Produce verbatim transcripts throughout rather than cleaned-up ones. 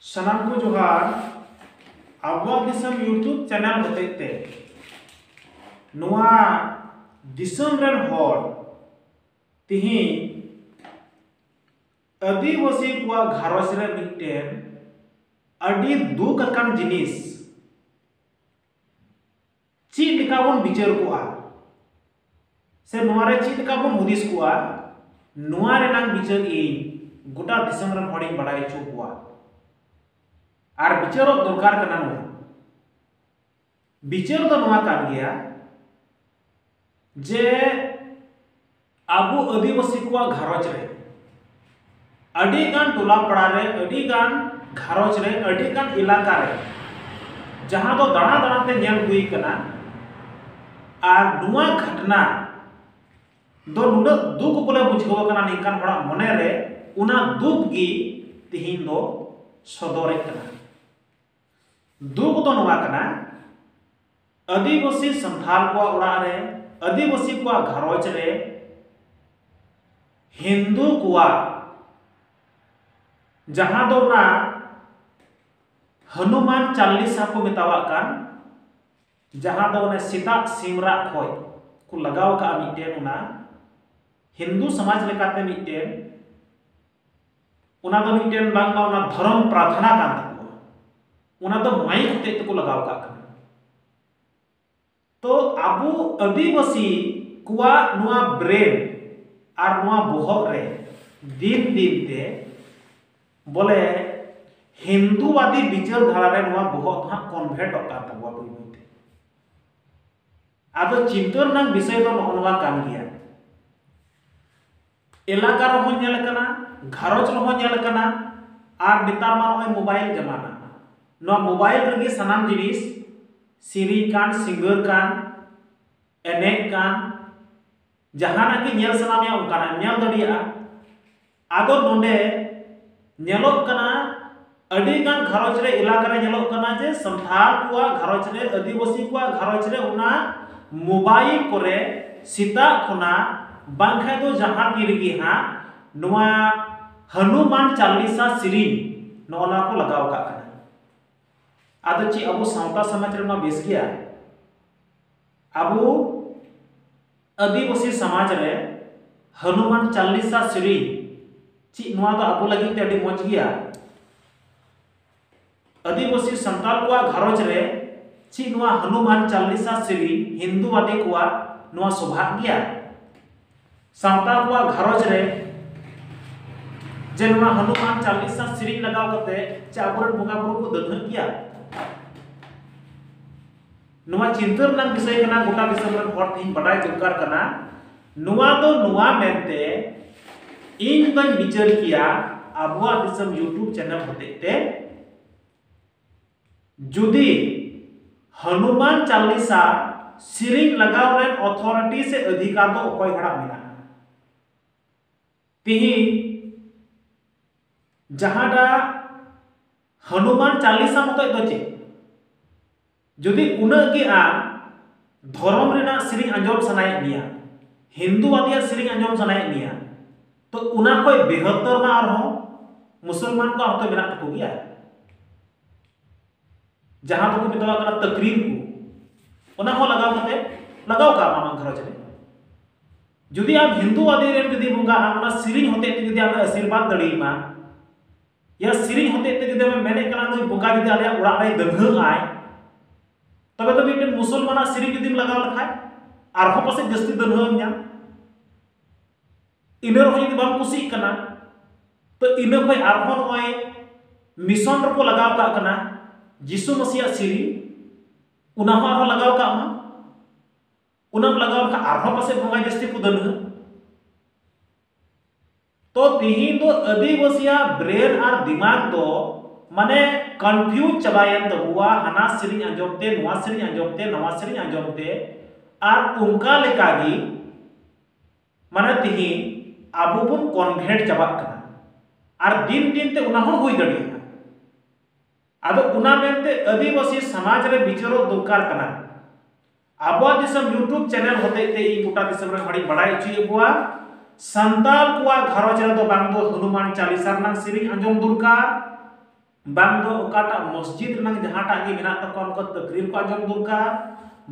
ᱥᱟᱱᱟᱢ ᱠᱚ ᱡᱚᱦᱟᱨ᱾ ᱟᱵᱚᱣᱟᱜ ᱫᱤᱥᱚᱢ YouTube ᱪᱮᱱᱮᱞ ᱦᱚᱛᱮᱡ ᱛᱮ ᱱᱚᱣᱟ ᱫᱤᱥᱚᱢ ᱨᱮᱱ ᱦᱚᱲ ᱛᱤᱦᱤᱧ ᱟᱹᱫᱤᱵᱟᱹᱥᱤ ᱠᱚᱣᱟᱜ ᱜᱷᱟᱨᱚᱸᱡᱽ ᱨᱮ ᱢᱤᱫᱴᱮᱱ ᱟᱹᱰᱤ ᱫᱩᱠ ᱟᱠᱟᱱ ᱡᱤᱱᱤᱥ ᱪᱮᱫ ᱞᱮᱠᱟ ᱵᱚᱱ ᱵᱤᱪᱟᱹᱨ ᱠᱚᱜᱼᱟ ᱥᱮ ᱱᱚᱣᱟ ᱨᱮ ᱪᱮᱫ ᱞᱮᱠᱟ ᱵᱚᱱ ᱦᱩᱫᱤᱥ ᱠᱚᱜᱼᱟ, ᱱᱚᱣᱟ ᱨᱮᱱᱟᱜ ᱵᱤᱪᱟᱹᱨ ᱤᱧ ᱜᱚᱴᱟ ᱫᱤᱥᱚᱢ ᱨᱮᱱ ᱦᱚᱲᱤᱧ ᱵᱟᱲᱟᱭ ᱦᱚᱪᱚ ᱠᱚᱣᱟ᱾ ᱟᱨ ᱵᱤᱪᱟᱹᱨᱚᱜ ᱫᱚᱨᱠᱟᱨ ᱠᱟᱱᱟ᱾ ᱱᱚᱣᱟ ᱵᱤᱪᱟᱹᱨ ᱫᱚ ᱱᱚᱣᱟ ᱠᱟᱱ ᱜᱮᱭᱟ ᱡᱮ ᱟᱵᱚ ᱟᱹᱫᱤᱵᱟᱹᱥᱤ ᱠᱚᱣᱟᱜ ᱜᱷᱟᱨᱚᱸᱡᱽ ᱨᱮ ᱟᱹᱰᱤ ᱜᱟᱱ ᱴᱚᱞᱟ ᱯᱟᱲᱟ ᱨᱮ, ᱟᱹᱰᱤ ᱜᱟᱱ ᱜᱷᱟᱨᱚᱸᱡᱽ ᱨᱮ, ᱟᱹᱰᱤ ᱜᱟᱱ ᱮᱞᱟᱠᱟ ᱨᱮ ᱡᱟᱦᱟᱸ ᱫᱚ ᱫᱟᱬᱟ ᱫᱟᱬᱟ ᱛᱮ ᱧᱮᱞ ᱦᱩᱭ ᱠᱟᱱᱟ᱾ ᱟᱨ ᱱᱚᱣᱟ ᱜᱷᱚᱴᱱᱟ ᱫᱚ ᱱᱩᱱᱟᱹᱜ ᱫᱩᱠ ᱵᱚᱞᱮ ᱵᱩᱡᱷᱟᱹᱣ ᱠᱟᱱᱟ ᱱᱤᱝᱠᱟᱱ ᱦᱚᱲᱟᱜ ᱢᱚᱱᱮ ᱨᱮ, ᱚᱱᱟ ᱫᱩᱠ ᱜᱮ ᱛᱤᱦᱤᱧ ᱫᱚ ᱥᱚᱫᱚᱨᱮᱫ ᱠᱟᱱᱟ᱾ ᱫᱩᱠ ᱫᱚ ᱱᱚᱣᱟ ᱠᱟᱱᱟ, ᱟᱹᱫᱤᱵᱟᱹᱥᱤ ᱥᱟᱱᱛᱷᱟᱞ ᱠᱚᱣᱟᱜ ᱚᱲᱟᱜ ᱨᱮ, ᱟᱹᱫᱤᱵᱟᱹᱥᱤ ᱠᱚᱣᱟᱜ ᱜᱷᱟᱨᱚᱸᱡᱽ ᱨᱮ ᱦᱤᱱᱫᱩ ᱠᱚᱣᱟᱜ ᱡᱟᱦᱟᱸ ᱫᱚ ᱚᱱᱟ ᱦᱚᱱᱩᱢᱟᱱ ᱪᱟᱞᱞᱤᱥᱟ ᱠᱚ ᱢᱮᱛᱟᱣᱟᱜ ᱠᱟᱱ, ᱡᱟᱦᱟᱸ ᱫᱚ ᱚᱱᱮ ᱥᱮᱛᱟᱜ ᱥᱤᱢ ᱨᱟᱜ ᱠᱷᱚᱡ ᱠᱚ ᱞᱟᱜᱟᱣ ᱠᱟᱜᱼᱟ ᱢᱤᱫᱴᱮᱱ, ᱚᱱᱟ ᱦᱤᱱᱫᱩ ᱥᱚᱢᱟᱡᱽ ᱞᱮᱠᱟᱛᱮ ᱢᱤᱫᱴᱮᱱ, ᱚᱱᱟ ᱫᱚ ᱢᱤᱫᱴᱮᱱ ᱵᱟᱝᱢᱟ ᱚᱱᱟ ᱫᱷᱚᱨᱚᱢ ᱯᱨᱟᱨᱛᱷᱚᱱᱟ ᱠᱟᱱ ᱛᱟᱠᱚᱣᱟ, ᱚᱱᱟ ᱫᱚ ᱢᱟᱭᱤᱠ ᱦᱚᱛᱮᱡ ᱛᱮᱠᱚ ᱞᱟᱜᱟᱣ ᱠᱟᱜ ᱠᱟᱱᱟ᱾ ᱛᱚ ᱟᱵᱚ ᱟᱹᱫᱤᱵᱟᱹᱥᱤ ᱠᱚᱣᱟᱜ ᱱᱚᱣᱟ ᱵᱨᱮᱱ ᱟᱨ ᱱᱚᱣᱟ ᱵᱚᱦᱚᱜ ᱨᱮ ᱫᱤᱱ ᱫᱤᱱ ᱛᱮ ᱵᱚᱞᱮ ᱦᱤᱱᱫᱩᱣᱟᱫᱤ ᱵᱤᱪᱟᱹᱨ ᱫᱷᱟᱨᱟ ᱨᱮ ᱱᱚᱣᱟ ᱵᱚᱦᱚᱜ ᱫᱚ ᱦᱟᱸᱜ ᱠᱚᱱᱵᱷᱟᱨᱴᱚᱜ ᱠᱟᱱ ᱛᱟᱵᱚᱣᱟ ᱵᱟᱹᱭ ᱵᱟᱹᱭ ᱛᱮ᱾ ᱟᱫᱚ ᱪᱤᱱᱛᱟᱹ ᱨᱮᱱᱟᱜ ᱵᱤᱥᱚᱭ ᱫᱚ ᱱᱚᱜᱼᱚ ᱱᱚᱣᱟ ᱠᱟᱱ ᱜᱮᱭᱟ, ᱮᱞᱟᱠᱟ ᱨᱮᱦᱚᱸ ᱧᱮᱞ ᱟᱠᱟᱱᱟ, ᱜᱷᱟᱨᱚᱸᱡᱽ ᱨᱮᱦᱚᱸ ᱧᱮᱞ ᱟᱠᱟᱱᱟ, ᱟᱨ ᱱᱮᱛᱟᱨ ᱢᱟ ᱱᱚᱜᱼᱚᱭ ᱢᱳᱵᱟᱭᱤᱞ ᱡᱟᱢᱟᱱᱟ᱾ ᱱᱚᱣᱟ ᱢᱳᱵᱟᱭᱤᱞ ᱨᱮᱜᱮ ᱥᱟᱱᱟᱢ ᱡᱤᱱᱤᱥ, ᱥᱮᱨᱮᱧ ᱠᱟᱱ, ᱥᱤᱝᱜᱟᱹᱨ ᱠᱟᱱ, ᱮᱱᱮᱡ ᱠᱟᱱ, ᱡᱟᱦᱟᱱᱟᱜ ᱜᱮ ᱧᱮᱞ ᱥᱟᱱᱟ ᱢᱮᱭᱟ ᱚᱱᱠᱟᱱᱟᱜ ᱮᱢ ᱧᱮᱞ ᱫᱟᱲᱮᱭᱟᱜᱼᱟ᱾ ᱟᱫᱚ ᱱᱚᱰᱮ ᱧᱮᱞᱚᱜ ᱠᱟᱱᱟ, ᱟᱹᱰᱤ ᱜᱟᱱ ᱜᱷᱟᱨᱚᱸᱡᱽ ᱨᱮ, ᱮᱞᱟᱠᱟ ᱨᱮ ᱧᱮᱞᱚᱜ ᱠᱟᱱᱟ ᱡᱮ ᱥᱟᱱᱛᱟᱲ ᱠᱚᱣᱟᱜ ᱜᱷᱟᱨᱚᱸᱡᱽ ᱨᱮ, ᱟᱹᱫᱤᱵᱟᱹᱥᱤ ᱠᱚᱣᱟᱜ ᱜᱷᱟᱨᱚᱸᱡᱽ ᱨᱮ ᱚᱱᱟ ᱢᱳᱵᱟᱭᱤᱞ ᱠᱚᱨᱮ ᱥᱮᱛᱟᱜ ᱠᱷᱚᱱᱟᱜ ᱵᱟᱝᱠᱷᱟᱡ ᱫᱚ ᱡᱟᱦᱟᱸ ᱛᱤ ᱨᱮᱜᱮ ᱦᱟᱸᱜ ᱱᱚᱣᱟ ᱦᱚᱱᱩᱢᱟᱱ ᱪᱟᱞᱤᱥᱟ ᱥᱮᱨᱮᱧ ᱱᱚᱜᱼᱚ ᱱᱚᱣᱟ ᱠᱚ ᱞᱟᱜᱟᱣ ᱠᱟᱜ ᱠᱟᱱᱟ᱾ ᱟᱫᱚ ᱪᱮᱫ ᱟᱵᱚ ᱥᱟᱶᱛᱟ ᱥᱚᱢᱟᱡᱽ ᱨᱮ ᱱᱚᱣᱟ ᱵᱮᱥ ᱜᱮᱭᱟ? ᱟᱵᱚ ᱟᱹᱫᱤᱵᱟᱹᱥᱤ ᱥᱚᱢᱟᱡᱽ ᱨᱮ ᱦᱚᱱᱩᱢᱟᱱ ᱪᱟᱞᱤᱥᱟ ᱥᱮᱨᱮᱧ, ᱪᱮᱫ ᱱᱚᱣᱟ ᱫᱚ ᱟᱵᱚ ᱞᱟᱹᱜᱤᱫ ᱛᱮ ᱟᱹᱰᱤ ᱢᱚᱡᱽ ᱜᱮᱭᱟ? ᱟᱹᱫᱤᱵᱟᱹᱥᱤ ᱥᱟᱱᱛᱟᱲ ᱠᱚᱣᱟᱜ ᱜᱷᱟᱨᱚᱸᱡᱽ ᱨᱮ ᱪᱮᱫ ᱱᱚᱣᱟ ᱦᱚᱱᱩᱢᱟᱱ ᱪᱟᱞᱤᱥᱟ ᱥᱮᱨᱮᱧ ᱦᱤᱱᱫᱩᱣᱟᱫᱤ ᱠᱚᱣᱟᱜ ᱱᱚᱣᱟ ᱥᱚᱵᱷᱟᱜ ᱜᱮᱭᱟ? ᱥᱟᱱᱛᱟᱲ ᱠᱚᱣᱟᱜ ᱜᱷᱟᱨᱚᱸᱡᱽ ᱨᱮ ᱡᱮ ᱱᱚᱣᱟ ᱦᱚᱱᱩᱢᱟᱱ ᱪᱟᱞᱤᱥᱟ ᱥᱮᱨᱮᱧ ᱞᱟᱜᱟᱣ ᱠᱟᱛᱮ ᱪᱮ ᱟᱵᱚᱨᱮᱱ ᱵᱚᱸᱜᱟ ᱵᱩᱨᱩ ᱠᱚ ᱫᱟᱹᱱᱦᱟᱹᱜ ᱜᱮᱭᱟ? ᱱᱚᱣᱟ ᱪᱤᱱᱛᱟᱹ ᱨᱮᱱᱟᱜ ᱵᱤᱥᱚᱭ ᱠᱟᱱᱟ, ᱜᱚᱴᱟ ᱫᱤᱥᱚᱢ ᱨᱮᱱ ᱦᱚᱲ ᱛᱮᱦᱮᱧ ᱵᱟᱰᱟᱭ ᱫᱚᱨᱠᱟᱨ ᱠᱟᱱᱟ᱾ ᱱᱚᱣᱟ ᱫᱚ ᱱᱚᱣᱟ ᱢᱮᱱᱛᱮ ᱤᱧ ᱫᱚᱧ ᱵᱤᱪᱟᱹᱨ ᱠᱮᱭᱟ, ᱟᱵᱚᱣᱟᱜ ᱫᱤᱥᱚᱢ YouTube ᱪᱮᱱᱮᱞ ᱦᱚᱛᱮᱡ ᱛᱮ ᱡᱩᱫᱤ ᱦᱚᱱᱩᱢᱟᱱ ᱪᱟᱞᱤᱥᱟ ᱥᱮᱨᱮᱧ ᱞᱟᱜᱟᱣ ᱨᱮᱱ ᱚᱛᱷᱚᱨᱤᱴᱤ ᱥᱮ ᱚᱫᱷᱤᱠᱟᱨ ᱫᱚ ᱚᱠᱚᱭ ᱦᱚᱲᱟᱜ ᱢᱮᱱᱟᱜᱼᱟ? ᱛᱤᱦᱤᱧ ᱡᱟᱦᱟᱸᱴᱟᱜ ᱦᱚᱱᱩᱢᱟᱱ ᱪᱟᱞᱤᱥᱟ ᱢᱚᱛᱚᱡ ᱫᱚ ᱪᱮᱫ? ᱡᱩᱫᱤ ᱩᱱᱟᱹᱜ ᱜᱮ ᱟᱢ ᱫᱷᱚᱨᱚᱢ ᱨᱮᱱᱟᱜ ᱥᱮᱨᱮᱧ ᱟᱸᱡᱚᱢ ᱥᱟᱱᱟᱭᱮᱫ ᱢᱮᱭᱟ, ᱦᱤᱱᱫᱩᱣᱟᱫᱤᱭᱟᱜ ᱥᱮᱨᱮᱧ ᱟᱸᱡᱚᱢ ᱥᱟᱱᱟᱭᱮᱫ ᱢᱮᱭᱟ, ᱛᱚ ᱚᱱᱟ ᱠᱷᱚᱡ ᱵᱮᱦᱚᱛᱚᱨ ᱢᱟ ᱟᱨᱦᱚᱸ ᱢᱩᱥᱚᱞᱢᱟᱱ ᱠᱚᱣᱟᱜ ᱦᱚᱸᱛᱚ ᱢᱮᱱᱟᱜ ᱛᱟᱠᱚ ᱜᱮᱭᱟ, ᱡᱟᱦᱟᱸ ᱫᱚᱠᱚ ᱢᱮᱛᱟᱣᱟᱜ ᱠᱟᱱᱟ ᱛᱟᱠᱨᱤᱨ ᱠᱚ, ᱚᱱᱟ ᱦᱚᱸ ᱞᱟᱜᱟᱣ ᱠᱟᱛᱮ ᱞᱟᱜᱟᱣ ᱠᱟᱜ ᱢᱟ ᱟᱢᱟᱜ ᱜᱷᱟᱨᱚᱸᱡᱽ ᱨᱮ᱾ ᱡᱩᱫᱤ ᱟᱢ ᱦᱤᱱᱫᱩᱣᱟᱫᱤ ᱨᱮᱱ ᱡᱩᱫᱤ ᱵᱚᱸᱜᱟ ᱟᱢ ᱚᱱᱟ ᱥᱮᱨᱮᱧ ᱦᱚᱛᱮᱡ ᱛᱮ ᱡᱩᱫᱤ ᱟᱢᱮ ᱟᱥᱤᱨᱵᱟᱫᱽ ᱫᱟᱲᱮᱭᱟᱢᱟ, ᱭᱟ ᱥᱮᱨᱮᱧ ᱦᱚᱛᱮᱡ ᱛᱮ ᱡᱩᱫᱤ ᱟᱢᱮᱢ ᱢᱮᱱᱮᱫ ᱠᱟᱱᱟ ᱱᱩᱭ ᱵᱚᱸᱜᱟ ᱡᱩᱫᱤ ᱟᱞᱮᱭᱟᱜ ᱚᱲᱟᱜ ᱨᱮᱭ ᱫᱟᱹᱱᱦᱟᱹᱜ ᱟᱭ, ᱛᱚᱵᱮ ᱫᱚ ᱢᱤᱫᱴᱮᱱ ᱢᱩᱥᱚᱞᱢᱟᱱᱟᱜ ᱥᱮᱨᱮᱧ ᱡᱩᱫᱤᱢ ᱞᱟᱜᱟᱣ ᱞᱮᱠᱷᱟᱡ ᱟᱨᱦᱚᱸ ᱯᱟᱥᱮᱡ ᱡᱟᱹᱥᱛᱤ ᱫᱟᱹᱱᱦᱟᱹᱣ ᱮᱢ ᱧᱟᱢ᱾ ᱤᱱᱟᱹ ᱨᱮᱦᱚᱸ ᱡᱩᱫᱤ ᱵᱟᱢ ᱠᱩᱥᱤᱜ ᱠᱟᱱᱟ, ᱛᱚ ᱤᱱᱟᱹ ᱠᱷᱚᱡ ᱟᱨᱦᱚᱸ ᱱᱚᱜᱼᱚᱭ ᱢᱤᱥᱚᱱ ᱨᱮᱠᱚ ᱞᱟᱜᱟᱣ ᱠᱟᱜ ᱠᱟᱱᱟ ᱡᱤᱥᱩ ᱢᱟᱹᱥᱤᱭᱟᱜ ᱥᱮᱨᱮᱧ, ᱚᱱᱟ ᱦᱚᱸ ᱟᱨᱦᱚᱸ ᱞᱟᱜᱟᱣ ᱠᱟᱜ ᱢᱟ᱾ ᱚᱱᱟᱢ ᱞᱟᱜᱟᱣ ᱞᱮᱠᱷᱟᱱ ᱟᱨᱦᱚᱸ ᱯᱟᱥᱮᱡ ᱵᱚᱸᱜᱟ ᱡᱟᱹᱥᱛᱤ ᱠᱚ ᱫᱟᱹᱱᱦᱟᱹ᱾ ᱛᱚ ᱛᱤᱦᱤᱧ ᱫᱚ ᱟᱹᱫᱤᱵᱟᱹᱥᱤᱭᱟᱜ ᱵᱨᱮᱱ ᱟᱨ ᱫᱤᱢᱟᱜᱽ ᱫᱚ ᱢᱟᱱᱮ ᱠᱚᱱᱯᱷᱤᱭᱩᱡᱽ ᱪᱟᱵᱟᱭᱮᱱ ᱛᱟᱵᱚᱣᱟ, ᱦᱟᱱᱟ ᱥᱮᱨᱮᱧ ᱟᱸᱡᱚᱢ ᱛᱮ, ᱱᱚᱣᱟ ᱥᱮᱨᱮᱧ ᱟᱸᱡᱚᱢ ᱛᱮ, ᱱᱟᱣᱟ ᱥᱮᱨᱮᱧ ᱟᱸᱡᱚᱢ ᱛᱮ, ᱟᱨ ᱚᱱᱠᱟ ᱞᱮᱠᱟᱜᱮ ᱢᱟᱱᱮ ᱛᱤᱦᱤᱧ ᱟᱵᱚ ᱵᱚᱱ ᱠᱚᱱᱵᱷᱮᱴ ᱪᱟᱵᱟᱜ ᱠᱟᱱᱟ, ᱟᱨ ᱫᱤᱱ ᱫᱤᱱ ᱛᱮ ᱚᱱᱟ ᱦᱚᱸ ᱦᱩᱭ ᱫᱟᱲᱮᱭᱟᱜᱼᱟ᱾ ᱟᱫᱚ ᱚᱱᱟ ᱢᱮᱱᱛᱮ ᱟᱹᱫᱤᱵᱟᱹᱥᱤ ᱥᱚᱢᱟᱡᱽ ᱨᱮ ᱵᱤᱪᱟᱹᱨᱚᱜ ᱫᱚᱨᱠᱟᱨ ᱠᱟᱱᱟ᱾ ᱟᱵᱚᱣᱟᱜ ᱫᱤᱥᱚᱢ YouTube ᱪᱮᱱᱮᱞ ᱦᱚᱛᱮᱡ ᱛᱮ ᱤᱧ ᱜᱚᱴᱟ ᱫᱤᱥᱚᱢ ᱨᱮᱱ ᱦᱚᱲᱤᱧ ᱵᱟᱲᱟᱭ ᱦᱚᱪᱚᱭᱮᱫ ᱠᱚᱣᱟ, ᱥᱟᱱᱛᱟᱲ ᱠᱚᱣᱟᱜ ᱜᱷᱟᱨᱚᱸᱡᱽ ᱨᱮᱫᱚ ᱵᱟᱝ ᱫᱚ ᱦᱚᱱᱩᱢᱟᱱ ᱪᱟᱞᱤᱥᱟ ᱨᱮᱱᱟᱜ ᱥᱮᱨᱮᱧ ᱟᱸᱡᱚᱢ ᱫᱚᱨᱠᱟᱨ, ᱵᱟᱝ ᱫᱚ ᱚᱠᱟᱴᱟᱜ ᱢᱚᱥᱡᱤᱫ ᱨᱮᱱᱟᱜ ᱡᱟᱦᱟᱸᱴᱟᱜ ᱜᱮ ᱢᱮᱱᱟᱜ ᱛᱟᱠᱚᱣᱟ, ᱩᱱᱠᱩ ᱛᱟᱠᱨᱤᱨ ᱠᱚ ᱟᱸᱡᱚᱢ ᱫᱚᱨᱠᱟᱨ,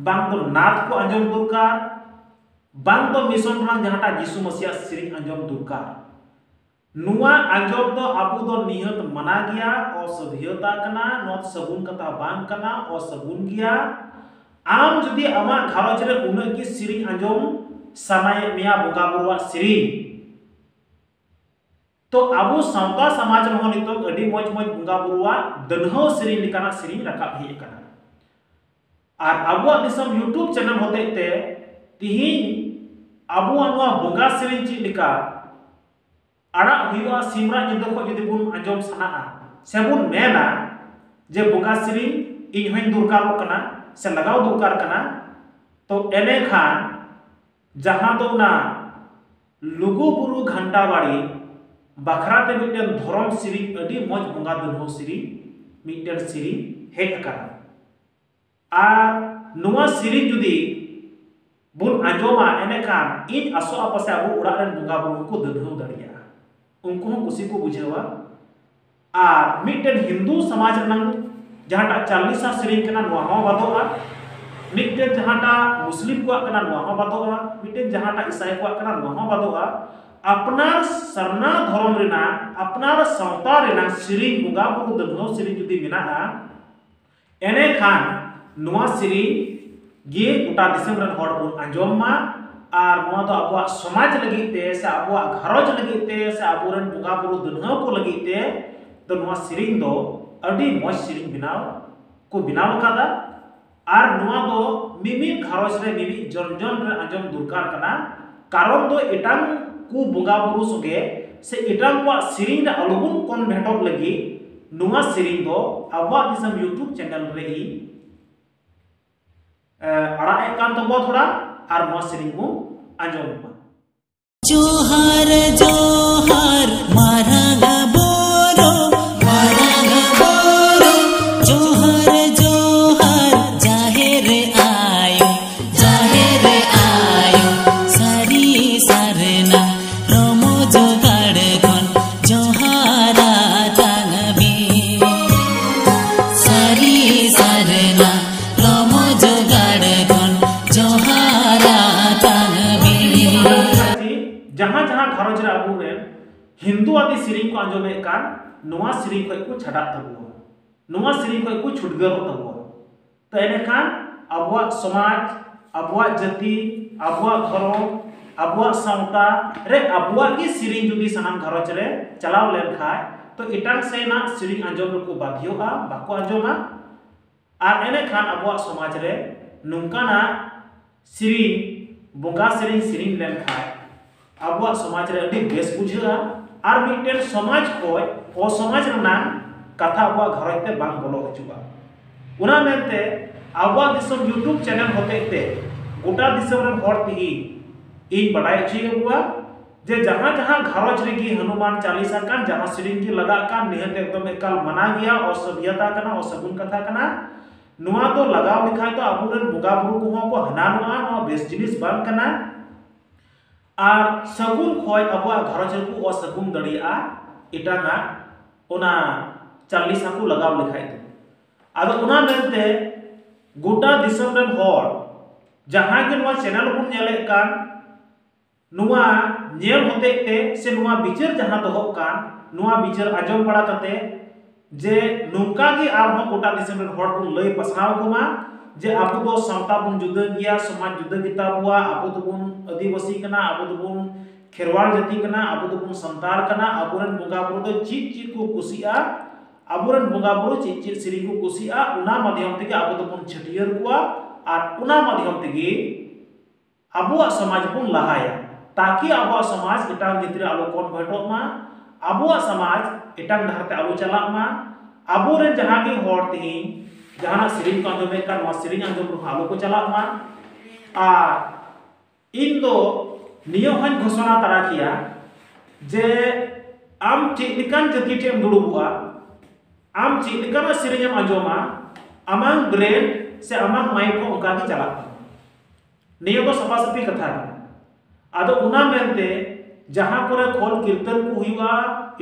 ᱵᱟᱝ ᱫᱚ ᱱᱟᱛ ᱠᱚ ᱟᱸᱡᱚᱢ ᱫᱚᱨᱠᱟᱨ, ᱵᱟᱝ ᱫᱚ ᱢᱤᱥᱚᱱ ᱨᱮᱱᱟᱜ ᱡᱟᱦᱟᱸᱴᱟᱜ ᱡᱤᱥᱩ ᱢᱟᱥᱤᱭᱟᱜ ᱥᱮᱨᱮᱧ ᱟᱸᱡᱚᱢ ᱫᱚᱨᱠᱟᱨ᱾ ᱱᱚᱣᱟ ᱟᱸᱡᱚᱢ ᱫᱚ ᱟᱵᱚ ᱫᱚ ᱱᱤᱦᱟᱹᱛ ᱢᱟᱱᱟ ᱜᱮᱭᱟ, ᱚᱥᱟᱹᱵᱷᱭᱚᱛᱟ ᱠᱟᱱᱟ, ᱱᱚᱣᱟ ᱫᱚ ᱥᱟᱹᱜᱩᱱ ᱠᱟᱛᱷᱟ ᱵᱟᱝ ᱠᱟᱱᱟ, ᱚᱥᱟᱹᱜᱩᱱ ᱜᱮᱭᱟ᱾ ᱟᱢ ᱡᱩᱫᱤ ᱟᱢᱟᱜ ᱜᱷᱟᱨᱚᱸᱡᱽ ᱨᱮ ᱩᱱᱟᱹᱜ ᱜᱮ ᱥᱮᱨᱮᱧ ᱟᱸᱡᱚᱢ ᱥᱟᱱᱟᱭᱮᱫ ᱢᱮᱭᱟ, ᱵᱚᱸᱜᱟ ᱵᱩᱨᱩᱣᱟᱜ ᱥᱮᱨᱮᱧ, ᱛᱚ ᱟᱵᱚ ᱥᱟᱶᱛᱟ ᱥᱚᱢᱟᱡᱽ ᱨᱮᱦᱚᱸ ᱱᱤᱛᱚᱜ ᱟᱹᱰᱤ ᱢᱚᱡᱽ ᱢᱚᱡᱽ ᱵᱚᱸᱜᱟ ᱵᱩᱨᱩᱣᱟᱜ ᱫᱟᱹᱱᱦᱟᱹᱣ ᱥᱮᱨᱮᱧ ᱞᱮᱠᱟᱱᱟᱜ ᱥᱮᱨᱮᱧ ᱨᱟᱠᱟᱵ ᱦᱮᱡ ᱟᱠᱟᱱᱟ᱾ ᱟᱨ ᱟᱵᱚᱣᱟᱜ ᱫᱤᱥᱚᱢ YouTube ᱪᱮᱱᱮᱞ ᱦᱚᱛᱮᱡ ᱛᱮ ᱛᱤᱦᱤᱧ ᱟᱵᱚᱣᱟᱜ ᱱᱚᱣᱟ ᱵᱚᱸᱜᱟ ᱥᱮᱨᱮᱧ ᱪᱮᱫ ᱞᱮᱠᱟ ᱟᱲᱟᱜ ᱦᱩᱭᱩᱜᱼᱟ, ᱥᱤᱢᱨᱟᱜ ᱧᱤᱫᱟᱹ ᱠᱷᱚᱱ ᱡᱩᱫᱤ ᱵᱚᱱ ᱟᱸᱡᱚᱢ ᱥᱟᱱᱟᱜᱼᱟ, ᱥᱮᱵᱚᱱ ᱢᱮᱱᱟ ᱡᱮ ᱵᱚᱸᱜᱟ ᱥᱮᱨᱮᱧ ᱤᱧ ᱦᱚᱧ ᱫᱚᱨᱠᱟᱨᱚᱜ ᱠᱟᱱᱟ ᱥᱮ ᱞᱟᱜᱟᱣ ᱫᱚᱨᱠᱟᱨ ᱠᱟᱱᱟ, ᱛᱚ ᱮᱱᱮᱠᱷᱟᱱ ᱡᱟᱦᱟᱸ ᱫᱚ ᱚᱱᱟ ᱞᱩᱜᱩ ᱵᱩᱨᱩ ᱜᱷᱟᱱᱴᱟ ᱵᱟᱲᱤ ᱵᱟᱠᱷᱨᱟ ᱛᱮ ᱢᱤᱫᱴᱮᱱ ᱫᱷᱚᱨᱚᱢ ᱥᱮᱨᱮᱧ, ᱟᱹᱰᱤ ᱢᱚᱡᱽ ᱵᱚᱸᱜᱟ ᱫᱟᱹᱱᱦᱟᱹᱣ ᱥᱮᱨᱮᱧ, ᱢᱤᱫᱴᱮᱱ ᱥᱮᱨᱮᱧ ᱦᱮᱡ ᱟᱠᱟᱱᱟ᱾ ᱟᱨ ᱱᱚᱣᱟ ᱥᱮᱨᱮᱧ ᱡᱩᱫᱤ ᱵᱚᱱ ᱟᱸᱡᱚᱢᱟ, ᱮᱱᱮᱠᱷᱟᱱ ᱤᱧ ᱟᱥᱚᱜᱼᱟ ᱯᱟᱥᱮ ᱟᱵᱚ ᱚᱲᱟᱜ ᱨᱮᱱ ᱵᱚᱸᱜᱟ ᱵᱩᱨᱩ ᱦᱚᱸᱠᱚ ᱫᱟᱹᱱᱦᱟᱹᱣ ᱫᱟᱲᱮᱭᱟᱜᱼᱟ, ᱩᱱᱠᱩ ᱦᱚᱸ ᱠᱩᱥᱤ ᱠᱚ ᱵᱩᱡᱷᱟᱹᱣᱟ᱾ ᱟᱨ ᱢᱤᱫᱴᱮᱱ ᱦᱤᱱᱫᱩ ᱥᱚᱢᱟᱡᱽ ᱨᱮᱱᱟᱝ ᱡᱟᱦᱟᱸᱴᱟᱜ ᱪᱟᱞᱤᱥᱟ ᱥᱮᱨᱮᱧ ᱠᱟᱱᱟ, ᱱᱚᱣᱟ ᱦᱚᱸ ᱵᱟᱫᱚᱜᱼᱟ᱾ ᱢᱤᱫᱴᱮᱱ ᱡᱟᱦᱟᱸᱴᱟᱜ ᱢᱩᱥᱞᱤᱢ ᱠᱚᱣᱟᱜ ᱠᱟᱱᱟ, ᱱᱚᱣᱟ ᱦᱚᱸ ᱵᱟᱫᱚᱜᱼᱟ᱾ ᱢᱤᱫᱴᱮᱱ ᱡᱟᱦᱟᱸᱴᱟᱜ ᱤᱥᱟᱭ ᱠᱚᱣᱟᱜ ᱠᱟᱱᱟ, ᱱᱚᱣᱟ ᱦᱚᱸ ᱵᱟᱫᱚᱜᱼᱟ᱾ ᱟᱯᱱᱟᱨ ᱥᱟᱨᱱᱟ ᱫᱷᱚᱨᱚᱢ ᱨᱮᱱᱟᱜ, ᱟᱯᱱᱟᱨ ᱥᱟᱶᱛᱟ ᱨᱮᱱᱟᱜ ᱥᱮᱨᱮᱧ, ᱵᱚᱸᱜᱟ ᱵᱩᱨᱩ ᱫᱟᱹᱱᱦᱟᱹᱣ ᱥᱮᱨᱮᱧ ᱡᱩᱫᱤ ᱢᱮᱱᱟᱜᱼᱟ, ᱮᱱᱮᱠᱷᱟᱱ ᱱᱚᱣᱟ ᱥᱮᱨᱮᱧ ᱜᱮ ᱜᱚᱴᱟ ᱫᱤᱥᱚᱢ ᱨᱮᱱ ᱦᱚᱲ ᱵᱚᱱ ᱟᱸᱡᱚᱢ ᱢᱟ᱾ ᱟᱨ ᱱᱚᱣᱟ ᱫᱚ ᱟᱵᱚᱣᱟᱜ ᱥᱚᱢᱟᱡᱽ ᱞᱟᱹᱜᱤᱫ ᱛᱮ ᱥᱮ ᱟᱵᱚᱣᱟᱜ ᱜᱷᱟᱨᱚᱸᱡᱽ ᱞᱟᱹᱜᱤᱫ ᱛᱮ ᱥᱮ ᱟᱵᱚᱨᱮᱱ ᱵᱚᱸᱜᱟ ᱵᱩᱨᱩ ᱫᱟᱹᱱᱦᱟᱹᱣ ᱠᱚ ᱞᱟᱹᱜᱤᱫ ᱛᱮ ᱫᱚ ᱱᱚᱣᱟ ᱥᱮᱨᱮᱧ ᱫᱚ ᱟᱹᱰᱤ ᱢᱚᱡᱽ ᱥᱮᱨᱮᱧ ᱵᱮᱱᱟᱣ ᱠᱚ ᱵᱮᱱᱟᱣ ᱟᱠᱟᱫᱟ᱾ ᱟᱨ ᱱᱚᱣᱟ ᱫᱚ ᱢᱤᱢᱤᱫ ᱜᱷᱟᱨᱚᱸᱡᱽ ᱨᱮ, ᱢᱤᱢᱤᱫ ᱡᱚᱱ ᱡᱚᱱ ᱨᱮ ᱟᱸᱡᱚᱢ ᱫᱚᱨᱠᱟᱨ ᱠᱟᱱᱟ᱾ ᱠᱟᱨᱚᱱ ᱫᱚ ᱮᱴᱟᱜ ᱠᱚ ᱵᱚᱸᱜᱟ ᱵᱩᱨᱩ ᱥᱚᱸᱜᱮ ᱥᱮ ᱮᱴᱟᱜ ᱠᱚᱣᱟᱜ ᱥᱮᱨᱮᱧ ᱨᱮ ᱟᱞᱚᱵᱚᱱ ᱠᱚᱱᱵᱷᱮᱴᱚᱜ ᱞᱟᱹᱜᱤᱫ ᱱᱚᱣᱟ ᱥᱮᱨᱮᱧ ᱫᱚ ᱟᱵᱚᱣᱟᱜ ᱫᱤᱥᱚᱢ YouTube ᱪᱮᱱᱮᱞ ᱨᱮ ᱤᱧ, ᱮ, ᱟᱲᱟᱜ ᱮᱫ ᱠᱟᱱ ᱛᱟᱵᱚᱱᱟ ᱛᱷᱚᱲᱟ, ᱟᱨ ᱱᱚᱣᱟ ᱥᱮᱨᱮᱧ ᱵᱚᱱ ᱟᱸᱡᱚᱢ ᱢᱟ᱾ ᱡᱚᱦᱟᱨ ᱡᱚᱦᱟᱨ ᱢᱟᱨᱟᱝ ᱵᱳᱨᱳ, ᱢᱟᱨᱟᱝ ᱵᱳᱨᱳ, ᱡᱚᱦᱟᱨ ᱡᱚᱦᱟᱨ ᱡᱟᱦᱮᱨ ᱟᱭᱳ, ᱡᱟᱦᱮᱨ ᱟᱭᱳ, ᱥᱟᱹᱨᱤ ᱥᱟᱨᱱᱟ ᱨᱚᱢᱚᱡᱽ ᱜᱟᱲ ᱠᱷᱚᱱ ᱡᱚᱦᱟᱨ ᱟᱛᱟᱝ ᱢᱮ᱾ ᱜᱷᱟᱨᱚᱸᱡᱽ ᱨᱮ ᱟᱵᱚᱨᱮᱱ ᱦᱤᱱᱫᱩ ᱟᱹᱫᱤ ᱥᱮᱨᱮᱧ ᱠᱚ ᱟᱸᱡᱚᱢᱮᱫ ᱠᱟᱱ, ᱱᱚᱣᱟ ᱥᱮᱨᱮᱧ ᱠᱷᱚᱱ ᱠᱚ ᱪᱷᱟᱰᱟᱜ ᱛᱟᱵᱚᱱᱟ, ᱱᱚᱣᱟ ᱥᱮᱨᱮᱧ ᱠᱷᱚᱱ ᱠᱚ ᱪᱷᱩᱰᱜᱟᱹᱨᱚᱜ ᱛᱟᱵᱚᱱᱟ᱾ ᱛᱚ ᱮᱸᱰᱮᱠᱷᱟᱱ ᱟᱵᱚᱣᱟᱜ ᱥᱚᱢᱟᱡᱽ, ᱟᱵᱚᱣᱟᱜ ᱡᱟᱹᱛᱤ, ᱟᱵᱚᱣᱟᱜ ᱫᱷᱚᱨᱚᱢ, ᱟᱵᱚᱣᱟᱜ ᱥᱟᱶᱛᱟ ᱨᱮ ᱟᱵᱚᱣᱟᱜ ᱜᱮ ᱥᱮᱨᱮᱧ ᱡᱩᱫᱤ ᱥᱟᱱᱟᱢ ᱜᱷᱟᱨᱚᱸᱡᱽ ᱨᱮ ᱪᱟᱞᱟᱣ ᱞᱮᱱᱠᱷᱟᱱ, ᱛᱚ ᱮᱴᱟᱜ ᱥᱮᱱᱟᱜ ᱥᱮᱨᱮᱧ ᱟᱸᱡᱚᱢ ᱨᱮᱠᱚ ᱵᱟᱫᱷᱭᱚᱜᱼᱟ, ᱵᱟᱠᱚ ᱟᱸᱡᱚᱢᱟ᱾ ᱟᱨ ᱮᱸᱰᱮᱠᱷᱟᱱ ᱟᱵᱚᱣᱟᱜ ᱥᱚᱢᱟᱡᱽ ᱨᱮ ᱱᱚᱝᱠᱟᱱᱟᱜ ᱥᱮᱨᱮᱧ, ᱵᱚᱸᱜᱟ ᱥᱮᱨᱮᱧ ᱥᱮᱨᱮᱧ ᱞᱮᱱᱠᱷᱟᱱ ᱟᱵᱚᱣᱟᱜ ᱥᱚᱢᱟᱡᱽ ᱨᱮ ᱟᱹᱰᱤ ᱵᱮᱥ ᱵᱩᱡᱷᱟᱹᱜᱼᱟ᱾ ᱟᱨ ᱢᱤᱫᱴᱮᱱ ᱥᱚᱢᱟᱡᱽ ᱠᱷᱚᱱ ᱚᱥᱚᱢᱟᱡᱽ ᱨᱮᱱᱟᱜ ᱠᱟᱛᱷᱟ ᱟᱵᱚᱣᱟᱜ ᱜᱷᱟᱨᱚᱸᱡᱽ ᱛᱮ ᱵᱟᱝ ᱵᱚᱞᱚ ᱦᱤᱡᱩᱜᱼᱟ᱾ ᱚᱱᱟ ᱢᱮᱱᱛᱮ ᱟᱵᱚᱣᱟᱜ ᱫᱤᱥᱚᱢ YouTube channel ᱦᱚᱛᱮᱡ ᱛᱮ ᱜᱚᱴᱟ ᱫᱤᱥᱚᱢ ᱨᱮᱱ ᱦᱚᱲ ᱛᱮᱦᱮᱧ ᱤᱧ ᱵᱟᱰᱟᱭ ᱦᱚᱪᱚᱭᱮᱫ ᱠᱚᱣᱟ ᱡᱮ ᱡᱟᱦᱟᱸ ᱡᱟᱦᱟᱸ ᱜᱷᱟᱨᱚᱸᱡᱽ ᱨᱮᱜᱮ ᱦᱚᱱᱩᱢᱟᱱ ᱪᱟᱞᱤᱥᱟ ᱠᱟᱱ, ᱡᱟᱦᱟᱸ ᱥᱮᱨᱮᱧ ᱜᱮ ᱞᱟᱜᱟᱜ ᱠᱟᱱ, ᱱᱤᱦᱟᱹᱛ ᱮᱠᱫᱚᱢ ᱮᱠᱟᱞ ᱢᱟᱱᱟ ᱜᱮᱭᱟ, ᱚᱥᱚᱵᱷᱭᱚᱛᱟ ᱠᱟᱱᱟ, ᱚᱥᱟᱹᱜᱩᱱ ᱠᱟᱛᱷᱟ ᱠᱟᱱᱟ᱾ ᱱᱚᱣᱟ ᱫᱚ ᱞᱟᱜᱟᱣ ᱞᱮᱠᱷᱟᱱ ᱫᱚ ᱟᱵᱚᱨᱮᱱ ᱵᱚᱸᱜᱟ ᱵᱩᱨᱩ ᱠᱚᱦᱚᱸ ᱠᱚ ᱦᱟᱱᱟ ᱱᱚᱣᱟ, ᱱᱚᱣᱟ ᱵᱮᱥ ᱡᱤᱱᱤᱥ ᱵᱟᱝ ᱠᱟᱱᱟ᱾ ᱟᱨ ᱥᱟᱹᱜᱩᱱ ᱠᱷᱚᱱ ᱟᱵᱚᱣᱟᱜ ᱜᱷᱟᱨᱚᱸᱡᱽ ᱨᱮᱠᱚ ᱚᱥᱟᱹᱜᱩᱱ ᱫᱟᱲᱮᱭᱟᱜᱼᱟ ᱮᱴᱟᱜᱟᱜ ᱚᱱᱟ ᱪᱟᱞᱤᱥᱟ ᱠᱚ ᱞᱟᱜᱟᱣ ᱞᱮᱠᱷᱟᱡ ᱫᱚ᱾ ᱟᱫᱚ ᱚᱱᱟ ᱢᱮᱱᱛᱮ ᱜᱚᱴᱟ ᱫᱤᱥᱚᱢ ᱨᱮᱱ ᱦᱚᱲ ᱡᱟᱦᱟᱸᱭ ᱜᱮ ᱱᱚᱣᱟ channel ᱵᱚᱱ ᱧᱮᱞᱮᱫ ᱠᱟᱱ, ᱱᱚᱣᱟ ᱧᱮᱞ ᱦᱚᱛᱮᱡ ᱛᱮ ᱥᱮ ᱱᱚᱣᱟ ᱵᱤᱪᱟᱹᱨ ᱡᱟᱦᱟᱸ ᱫᱚᱦᱚᱜ ᱠᱟᱱ, ᱱᱚᱣᱟ ᱵᱤᱪᱟᱹᱨ ᱟᱸᱡᱚᱢ ᱵᱟᱲᱟ ᱠᱟᱛᱮ ᱡᱮ ᱱᱚᱝᱠᱟ ᱜᱮ ᱟᱨᱦᱚᱸ ᱜᱚᱴᱟ ᱫᱤᱥᱚᱢ ᱨᱮᱱ ᱦᱚᱲ ᱵᱚᱱ ᱞᱟᱹᱭ ᱯᱟᱥᱱᱟᱣ ᱠᱚᱢᱟ ᱡᱮ ᱟᱵᱚ ᱫᱚ ᱥᱟᱶᱛᱟ ᱵᱚᱱ ᱡᱩᱫᱟᱹ ᱜᱮᱭᱟ, ᱥᱚᱢᱟᱡᱽ ᱡᱩᱫᱟᱹ ᱜᱮᱛᱟ ᱵᱚᱣᱟ, ᱟᱵᱚ ᱫᱚᱵᱚᱱ ᱟᱹᱫᱤᱵᱟᱹᱥᱤ ᱠᱟᱱᱟ, ᱟᱵᱚ ᱫᱚᱵᱚᱱ ᱠᱷᱮᱨᱣᱟᱲ ᱡᱟᱹᱛᱤ ᱠᱟᱱᱟ, ᱟᱵᱚ ᱫᱚᱵᱚᱱ ᱥᱟᱱᱛᱟᱲ ᱠᱟᱱᱟ, ᱟᱵᱚᱨᱮᱱ ᱵᱚᱸᱜᱟ ᱵᱩᱨᱩ ᱫᱚ ᱪᱮᱫ ᱪᱮᱫ ᱠᱚ ᱠᱩᱥᱤᱜᱼᱟ, ᱟᱵᱚᱨᱮᱱ ᱵᱚᱸᱜᱟ ᱵᱩᱨᱩ ᱪᱮᱫ ᱪᱮᱫ ᱥᱮᱨᱮᱧ ᱠᱚ ᱠᱩᱥᱤᱜᱼᱟ, ᱚᱱᱟ ᱢᱟᱫᱽᱫᱷᱚᱢ ᱛᱮᱜᱮ ᱟᱵᱚ ᱫᱚᱵᱚᱱ ᱪᱷᱟᱹᱴᱭᱟᱹᱨ ᱠᱚᱣᱟ ᱟᱨ ᱚᱱᱟ ᱢᱟᱫᱽᱫᱷᱚᱢ ᱛᱮᱜᱮ ᱟᱵᱚᱣᱟᱜ ᱥᱚᱢᱟᱡᱽ ᱵᱚᱱ ᱞᱟᱦᱟᱭᱟ, ᱛᱟᱠᱤ ᱟᱵᱚᱣᱟᱜ ᱥᱚᱢᱟᱡᱽ ᱮᱴᱟᱜ ᱡᱟᱹᱛ ᱨᱮ ᱟᱞᱚ convert ᱚᱜ ᱢᱟ, ᱟᱵᱚᱣᱟᱜ ᱥᱚᱢᱟᱡᱽ ᱮᱴᱟᱜ ᱰᱟᱦᱟᱨ ᱛᱮ ᱟᱞᱚ ᱪᱟᱞᱟᱜ ᱢᱟ, ᱟᱵᱚᱨᱮᱱ ᱡᱟᱦᱟᱸ ᱜᱮ ᱦᱚᱲ ᱛᱮᱦᱮᱧ ᱡᱟᱦᱟᱱᱟᱜ ᱥᱮᱨᱮᱧ ᱠᱚ ᱟᱸᱡᱚᱢᱮᱫ ᱠᱟᱱ, ᱱᱚᱣᱟ ᱥᱮᱨᱮᱧ ᱟᱸᱡᱚᱢ ᱨᱮᱦᱚᱸ ᱟᱞᱚ ᱠᱚ ᱪᱟᱞᱟᱜ ᱢᱟ᱾ ᱟᱨ ᱤᱧ ᱫᱚ ᱱᱤᱭᱟᱹ ᱦᱚᱸᱧ ᱜᱷᱳᱥᱚᱱᱟ ᱛᱟᱨᱟ ᱠᱮᱭᱟ ᱡᱮ ᱟᱢ ᱪᱮᱫ ᱞᱮᱠᱟᱱ ᱡᱟᱹᱛᱤ ᱴᱷᱮᱱ ᱮᱢ ᱫᱩᱲᱩᱵᱚᱜᱼᱟ, ᱟᱢ ᱪᱮᱫ ᱞᱮᱠᱟᱱᱟᱜ ᱥᱮᱨᱮᱧ ᱮᱢ ᱟᱸᱡᱚᱢᱟ, ᱟᱢᱟᱝ brain ᱥᱮ ᱟᱢᱟᱝ mind ᱦᱚᱸ ᱚᱱᱠᱟ ᱜᱮ ᱪᱟᱞᱟᱜ ᱛᱟᱢᱟ᱾ ᱱᱤᱭᱟᱹ ᱫᱚ ᱥᱟᱯᱷᱟ ᱥᱟᱹᱯᱷᱤ ᱠᱟᱛᱷᱟ ᱠᱟᱱᱟ᱾ ᱟᱫᱚ ᱚᱱᱟ ᱢᱮᱱᱛᱮ ᱡᱟᱦᱟᱸ ᱠᱚᱨᱮ ᱠᱷᱚᱞ ᱠᱤᱨᱛᱚᱱ ᱠᱚ ᱦᱩᱭᱩᱜᱼᱟ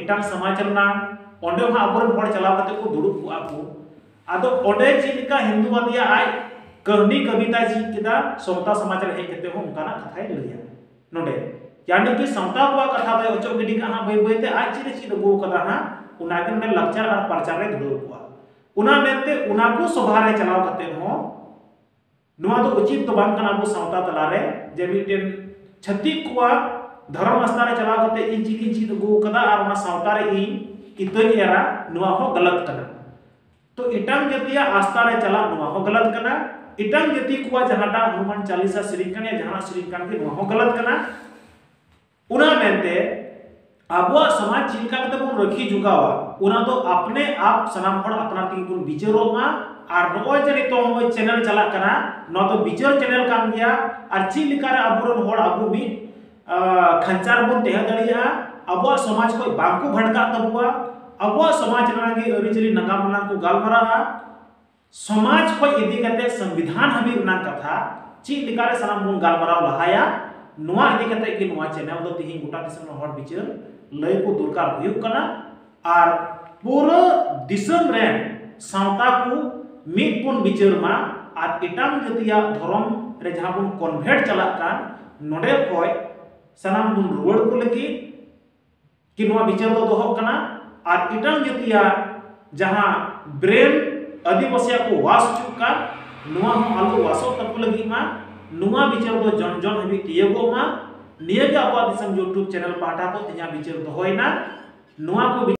ᱮᱴᱟᱜ ᱥᱚᱢᱟᱡᱽ ᱨᱮᱱᱟᱜ, ᱚᱸᱰᱮ ᱦᱚᱸ ᱟᱵᱚᱨᱮᱱ ᱦᱚᱲ ᱪᱟᱞᱟᱣ ᱠᱟᱛᱮ ᱠᱚ ᱫᱩᱲᱩᱵ ᱠᱚᱜᱼᱟ ᱠᱚ᱾ ᱟᱫᱚ ᱚᱸᱰᱮ ᱪᱮᱫ ᱞᱮᱠᱟ ᱦᱤᱱᱫᱩ ᱵᱟᱫᱤᱭᱟ ᱟᱡ ᱠᱟᱹᱦᱱᱤ ᱠᱟᱵᱤᱛᱟᱭ ᱪᱮᱫ ᱠᱮᱫᱟ, ᱥᱟᱶᱛᱟ ᱥᱚᱢᱟᱡᱽ ᱨᱮ ᱦᱮᱡ ᱠᱟᱛᱮ ᱦᱚᱸ ᱚᱱᱠᱟᱱᱟᱜ ᱠᱟᱛᱷᱟᱭ ᱞᱟᱹᱭᱟ ᱱᱚᱰᱮ᱾ ᱭᱟᱱᱤ ᱠᱤ ᱥᱟᱶᱛᱟ ᱠᱚᱣᱟᱜ ᱠᱟᱛᱷᱟ ᱫᱚᱭ ᱚᱪᱚᱜ ᱜᱤᱰᱤ ᱠᱟᱜᱼᱟ ᱦᱟᱸᱜ ᱵᱟᱹᱭ ᱵᱟᱹᱭ ᱛᱮ, ᱟᱡ ᱪᱮᱫ ᱮ ᱪᱮᱫ ᱟᱹᱜᱩ ᱠᱟᱫᱟ ᱦᱟᱸᱜ, ᱚᱱᱟ ᱜᱮ ᱱᱚᱰᱮ ᱞᱟᱠᱪᱟᱨ ᱟᱨ ᱯᱟᱨᱪᱟᱨ ᱨᱮ ᱫᱷᱩᱨᱟᱹᱣ ᱠᱚᱣᱟ᱾ ᱚᱱᱟ ᱢᱮᱱᱛᱮ ᱚᱱᱟ ᱠᱚ ᱥᱚᱵᱷᱟ ᱨᱮ ᱪᱟᱞᱟᱣ ᱠᱟᱛᱮ ᱦᱚᱸ ᱱᱚᱣᱟ ᱫᱚ ᱩᱪᱤᱛ ᱫᱚ ᱵᱟᱝ ᱠᱟᱱᱟ ᱟᱵᱚ ᱥᱟᱶᱛᱟ ᱛᱟᱞᱟᱨᱮ, ᱡᱮ ᱢᱤᱫᱴᱮᱱ ᱪᱷᱟᱹᱛᱤᱠ ᱠᱚᱣᱟᱜ ᱫᱷᱚᱨᱚᱢ ᱟᱥᱛᱷᱟ ᱨᱮ ᱪᱟᱞᱟᱣ ᱠᱟᱛᱮ ᱤᱧ ᱪᱮᱫ ᱤᱧ ᱪᱮᱫ ᱟᱹᱜᱩ ᱠᱟᱫᱟ ᱟᱨ ᱚᱱᱟ ᱥᱟᱶᱛᱟ ᱨᱮ ᱤᱧ ᱤᱛᱟᱹᱧ ᱮᱨᱟ, ᱱᱚᱣᱟ ᱦᱚᱸ ᱜᱟᱞᱟᱛ ᱠᱟᱱᱟ᱾ ᱛᱚ ᱮᱴᱟᱜ ᱡᱟᱹᱛᱤᱭᱟᱜ ᱟᱥᱛᱷᱟ ᱨᱮ ᱪᱟᱞᱟᱜ, ᱱᱚᱣᱟ ᱦᱚᱸ ᱜᱟᱞᱟᱛ ᱠᱟᱱᱟ᱾ ᱮᱴᱟᱜ ᱡᱟᱹᱛᱤ ᱠᱚᱣᱟᱜ ᱡᱟᱦᱟᱸᱴᱟᱜ ᱦᱚᱱᱩᱢᱟᱱ ᱪᱟᱞᱤᱥᱟ ᱥᱮᱨᱮᱧ ᱠᱟᱱ ᱜᱮᱭᱟ, ᱡᱟᱦᱟᱱᱟᱜ ᱥᱮᱨᱮᱧ ᱠᱟᱱ ᱜᱮ, ᱱᱚᱣᱟ ᱦᱚᱸ ᱜᱟᱞᱟᱛ ᱠᱟᱱᱟ᱾ ᱚᱱᱟ ᱢᱮᱱᱛᱮ ᱟᱵᱚᱣᱟᱜ ᱥᱚᱢᱟᱡᱽ ᱪᱮᱫ ᱞᱮᱠᱟ ᱠᱟᱛᱮ ᱵᱚᱱ ᱨᱟᱹᱠᱷᱤ ᱡᱚᱜᱟᱣᱟ, ᱚᱱᱟ ᱫᱚ ᱟᱯᱱᱮ ᱟᱯ ᱥᱟᱱᱟᱢ ᱦᱚᱲ ᱟᱯᱱᱟᱨ ᱛᱮᱜᱮ ᱵᱚᱱ ᱵᱤᱪᱟᱹᱨᱚᱜ ᱢᱟ᱾ ᱟᱨ ᱱᱚᱜᱼᱚᱭ ᱡᱮ ᱱᱤᱛᱚᱜ ᱱᱚᱜᱼᱚᱭ ᱪᱮᱱᱮᱞ ᱪᱟᱞᱟᱜ ᱠᱟᱱᱟ, ᱱᱚᱣᱟ ᱫᱚ ᱵᱤᱪᱟᱹᱨ ᱪᱮᱱᱮᱞ ᱠᱟᱱ ᱜᱮᱭᱟ᱾ ᱟᱨ ᱪᱮᱫ ᱞᱮᱠᱟᱨᱮ ᱟᱵᱚᱨᱮᱱ ᱦᱚᱲ ᱟᱵᱚ ᱢᱤᱫ, ᱟ, ᱠᱷᱟᱧᱪᱟ ᱨᱮᱵᱚᱱ ᱛᱟᱦᱮᱸ ᱫᱟᱲᱮᱭᱟᱜᱼᱟ, ᱟᱵᱚᱣᱟᱜ ᱥᱚᱢᱟᱡᱽ ᱠᱷᱚᱱ ᱵᱟᱝ ᱠᱚ ᱵᱷᱟᱴᱠᱟᱜ ᱛᱟᱵᱚᱣᱟ, ᱟᱵᱚᱣᱟᱜ ᱥᱚᱢᱟᱡᱽ ᱨᱮᱱᱟᱜ ᱜᱮ ᱟᱹᱨᱤᱪᱟᱹᱞᱤ ᱱᱟᱜᱟᱢ ᱨᱮᱱᱟᱜ ᱠᱚ ᱜᱟᱞᱢᱟᱨᱟᱜᱼᱟ, ᱥᱚᱢᱟᱡᱽ ᱠᱷᱚᱱ ᱤᱫᱤ ᱠᱟᱛᱮ ᱥᱚᱝᱵᱤᱫᱷᱟᱱ ᱦᱟᱹᱵᱤᱡ ᱨᱮᱱᱟᱜ ᱠᱟᱛᱷᱟ ᱪᱮᱫ ᱞᱮᱠᱟᱨᱮ ᱥᱟᱱᱟᱢ ᱵᱚᱱ ᱜᱟᱞᱢᱟᱨᱟᱣ ᱞᱟᱦᱟᱭᱟ, ᱱᱚᱣᱟ ᱤᱫᱤ ᱠᱟᱛᱮ ᱜᱮ ᱱᱚᱣᱟ ᱪᱮᱱᱮᱞ ᱫᱚ ᱛᱤᱦᱤᱧ ᱜᱚᱴᱟ ᱫᱤᱥᱚᱢ ᱨᱮᱱ ᱦᱚᱲ ᱵᱤᱪᱟᱹᱨ ᱞᱟᱹᱭ ᱠᱚ ᱫᱚᱨᱠᱟᱨ ᱦᱩᱭᱩᱜ ᱠᱟᱱᱟ᱾ ᱟᱨ ᱯᱩᱨᱟᱹ ᱫᱤᱥᱚᱢ ᱨᱮᱱ ᱥᱟᱶᱛᱟ ᱠᱚ ᱢᱤᱫ ᱵᱚᱱ ᱵᱤᱪᱟᱹᱨ ᱢᱟ᱾ ᱟᱨ ᱮᱴᱟᱜ ᱡᱟᱹᱛᱤᱭᱟᱜ ᱫᱷᱚᱨᱚᱢ ᱨᱮ ᱡᱟᱦᱟᱸ ᱵᱚᱱ ᱠᱚᱱᱵᱷᱮᱴ ᱪᱟᱞᱟᱜ ᱠᱟᱱ, ᱱᱚᱰᱮ ᱠᱷᱚᱱ ᱥᱟᱱᱟᱢ ᱵᱚᱱ ᱨᱩᱣᱟᱹᱲ ᱠᱚ ᱞᱟᱹᱜᱤᱫ ᱠᱤ ᱱᱚᱣᱟ ᱵᱤᱪᱟᱹᱨ ᱫᱚ ᱫᱚᱦᱚᱜ ᱠᱟᱱᱟ᱾ ᱟᱨ ᱮᱴᱟᱜ ᱡᱟᱹᱛᱤᱭᱟᱜ ᱡᱟᱦᱟᱸ ᱵᱨᱮᱱ ᱟᱹᱫᱤᱵᱟᱹᱥᱤᱭᱟᱜ ᱠᱚ ᱣᱟᱥ ᱦᱚᱪᱚᱜ ᱠᱟᱱ, ᱱᱚᱣᱟ ᱦᱚᱸ ᱟᱞᱚ ᱣᱟᱥᱚᱜ ᱛᱟᱠᱚ ᱞᱟᱹᱜᱤᱫ ᱢᱟ᱾ ᱱᱚᱣᱟ ᱵᱤᱪᱟᱹᱨ ᱫᱚ ᱡᱚᱱ ᱡᱚᱱ ᱦᱟᱹᱵᱤᱡ ᱛᱤᱭᱳᱜᱚᱜ ᱢᱟ᱾ ᱱᱤᱭᱟᱹ ᱜᱮ ᱟᱵᱚᱣᱟᱜ ᱫᱤᱥᱚᱢ YouTube ᱪᱮᱱᱮᱞ ᱯᱟᱦᱴᱟ ᱠᱷᱚᱱ ᱛᱮᱦᱮᱧᱟᱜ ᱵᱤᱪᱟᱹᱨ ᱫᱚᱦᱚᱭᱮᱱᱟ᱾ ᱱᱚᱣᱟ ᱠᱚ